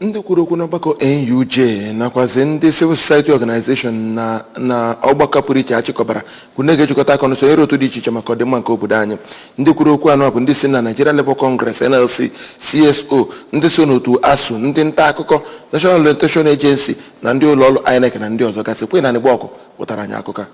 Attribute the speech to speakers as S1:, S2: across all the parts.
S1: Ndị kwuru okwu n'ọgbakọ NUJ nakwazi ndị civil society organization na ọgbakọ pụrụ iche achịkọbara bụ na ga-ejikọta aka ọnụ sonyere otu dị iche iche maka ọdịmma nke obodo anyị. Ndị kwuru okwu anọ bụ ndị si na Nigeria Labour Congress, NLC, CSO, ndị so n'otu ASUU, ndị nta akụkọ, National Orientation Agency na ndị ụlọ ọrụ INEC na ndị ọzọ gasị. Kwe na Ọgụ pụtara anyị akụkọ a.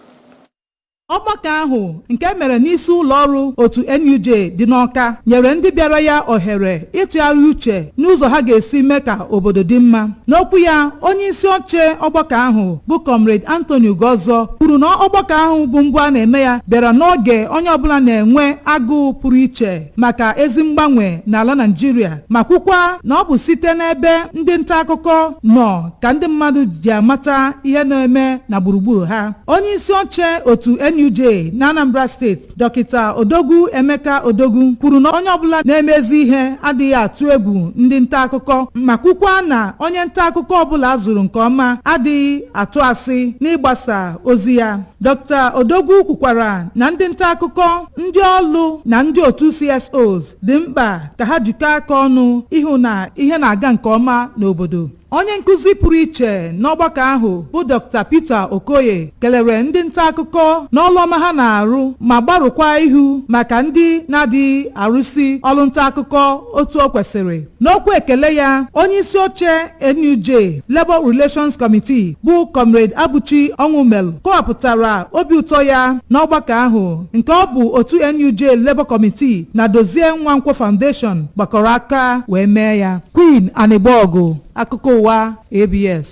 S2: Ọgbakọ ahụ nke mere n'isi ụlọ ọrụ otu NUJ dị n'Ọka nyere ndị bịara ya ohere ịtụgharị uche n'ụzọ ha ga-esi mee ka obodo dị mma. N'okwu ya, onye isi oche ọgbakọ ahụ bụ Comrade Anthony Ugozo kwuru na ọgbakọ ahụ bụ mbụ a na-eme ya bịara n'oge onye ọbụla na-enwe agụụ pụrụ iche maka ezi mgbanwe n'ala Naijiria, ma kwukwa na ọ bụ site n'ebe ndị nta akụkọ nọ ka ndị mmadụ ji amata ihe na-eme na gburugburu ha. Onye isi oche otu NUJ na Anambra Steeti, Dọkịta Odogwu Emeka Odogwu, kwuru na onye ọbụla na-emezi ihe adịghị atụ egwu ndị nta akụkọ, ma kwukwa na onye nta akụkọ ọbụla azụrụ nke ọma adịghị atụ asị n'ịgbasa ozi ya. Dr. Odogwu kwukwara na ndị nta akụkọ, ndị ọlụ na ndị otu CSOs dị mkpa ka ha jikọọ aka ọnụ ịhụ na ihe na-aga nke ọma n'obodo. Onye nkụzi pụrụ iche n'ọgbakọ ahụ bụ Dr. Peter Okoye kelere ndị nta akụkọ n'ọlụ ọma ha na-arụ, ma gbarụkwa ihu maka ndị na-adịghị arụsi ọrụ nta akụkọ otu o kwesịrị. N'okwu ekele ya, onye isi oche NUJ Labour Relations Committee bụ Comrade Abuchi Ọnwụmel kọwapụtara obi ụtọ ya n'ọgbakọ ahụ nke ọ bụ otu NUJ Labour Committee na Dozie Nwankwọ Foundation gbakọrọ aka wee mee ya. Queen Anịgbọgụ, akụkọ ụwa ABS.